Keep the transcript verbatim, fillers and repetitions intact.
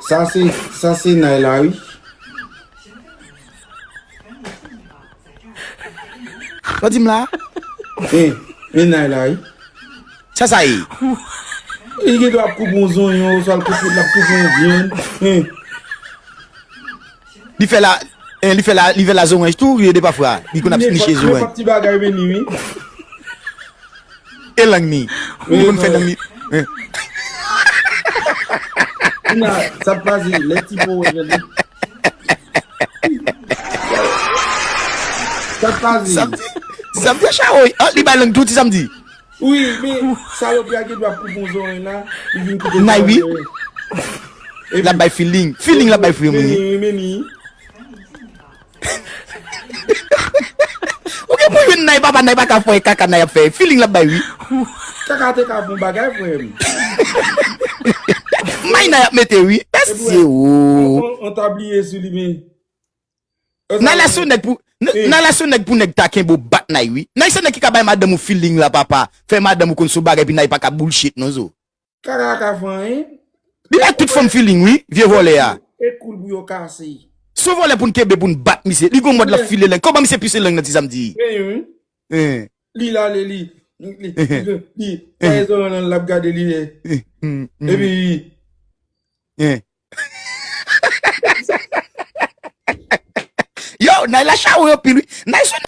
Sa se, sa se Nay la, wi. Sa di m la? Eh, men Nay la, wi. Sa sa ye? Li gen dwa ap koupe yon zonyon, oswa l koupe, l ap koupe yon vyann. Eh. Li fè la, eh, li fè la, li fè la zoranj tou, li ede pafwa. Li konn ap niche zoranj. Nenpòt ti bagay vini, wi. E lang ni. Li konn fè lang ni. Eh. Kounya, sa pase, lè ti po wè vini. Sa pase. Samdi, samdi chawo. Ah, li bay lang tou ti samdi. Wi, men salopri a gen dwa koupe yon zoranj la, li vin koupe. Nay, wi. L ap bay feeling. Feeling l ap bay frè m, wi. Meni, meni. Ou gen pou jwenn Nay papa, Nay pa ka fè kaka Nay ap fè. Feeling l ap bay, wi. Kaka te ka bon bagay, frè m. May Nay ap mete, wi. Mesye, o. On, on tabliye sou li, men. Nay la se nèg pou, Nay la se nèg pou nèg ta kenbe w bat Nay, wi. Nay se nèg ki ka bay madanm ou feeling la, papa. Fè madanm ou konn sou bagay, pi Nay pa ka bullshit, non, zo. Kaka ka fè anyen. Li bay tout fanm feeling, wi, vye vòlè a. E koul pou yo kase. Sou vòlè pou n kenbe, pou n bat misye. Li gon mòd l ap file lang. Kòman misye pise lang nan ti samdi? Men wi. Eh, Li la, li, li, li, li, li, sa e zòrèy lan l ap gade li, eh. eh, mm, mm, Epi, eh. Yo, Nay la chawo anpil, wi. Nay se